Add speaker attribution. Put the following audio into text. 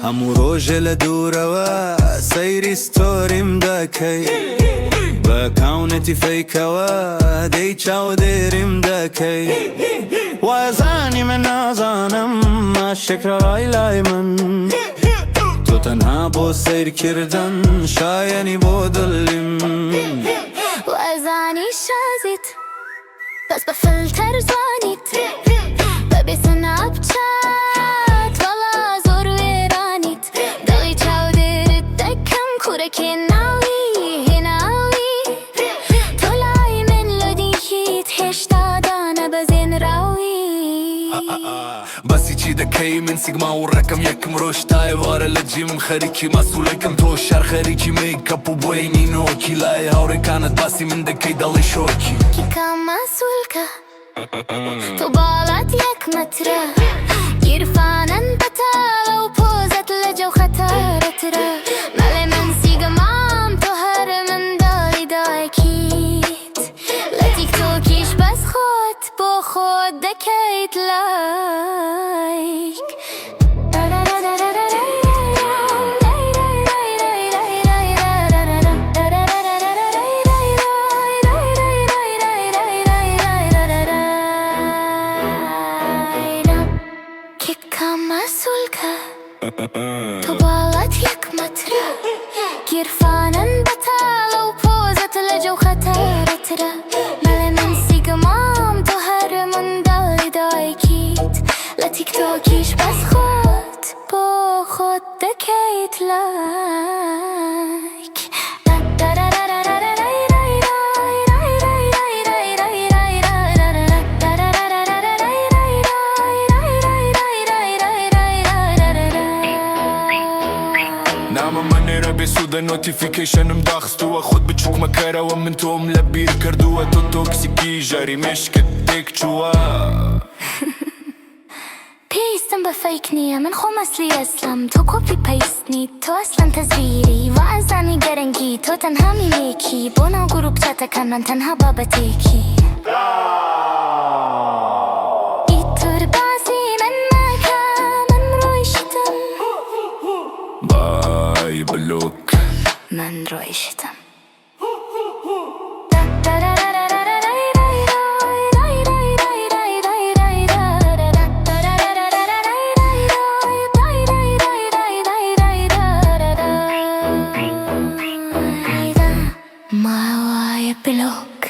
Speaker 1: هەموو ڕۆژێ لە دوورەوە سەیری story م دەکەی، بە account ی fake ەوە دێی چاودێریم دەکەی. وازانی من نازانم عاشقرای لای من، تۆ تەنها بۆ سەیرکردن شایەنی بۆ دڵیم.
Speaker 2: وازانی شازیت، بەس بە فلتەر جوانیت، بەبێ Snapchat وەڵا زۆر وێرانیت. دڵی چاودێرت دەکەم، کورە کێ ناوی هێناوی؟ تۆ لای من لۆدیت، هێشتا دانەبەزێنراوی.
Speaker 3: باسی چی دەکەی؟ من سیگما و ڕەکەم یەکم. ڕۆژ تا ئێوارە لە gym خەریکی ماسوولەکەم، تۆ شار خەریکی makeup و بۆیەی نینۆکی. لای هاوڕێکانت باسی من دەکەی، دەڵێی شۆکی.
Speaker 2: کیکا ماسولکە، تۆ باڵات یەک مەترە، گیرفانن بەتاڵە و پۆزت لە جەو خەتەرەترە. مەڵێ من سیگمام، تۆ هەر منداڵی دایکیت، لە تیکتۆکیش بەس خۆت بۆ خۆت دەکەیت like. کیکا ماسولکە، تۆ باڵات یەک مەترە، گیرفانن بەتاڵە و پۆزت لە جەو خەتەرەترە. مەڵێ من سیگمام، تۆ هەر منداڵی دایکیت، لە تیکتۆکیش بەس خۆت بۆ خۆت دەکەیت like.
Speaker 3: نامە مەنێرە بێسوودە، notification م داخستووە. خۆت بچووک مەکەرەوە، من تۆم لە بیر کردووە. تۆ toxic ی، ژاری مێشکت تێک چووە.
Speaker 2: پێویستم بە fake نییە، من خۆم ئەسلی ئەسلم. تۆ copy paste نیت، تۆ ئەسلەن تەزویری. وا ئەزانی گەرەنگی، تۆ تەنها میمێکی. بۆ ناو group chat ەکان من تەنها بابەتێکی. ئیتر باسی من مەکە، من ڕۆیشتم.
Speaker 3: Bye، block.
Speaker 2: من ڕۆیشتم. ماوایە block.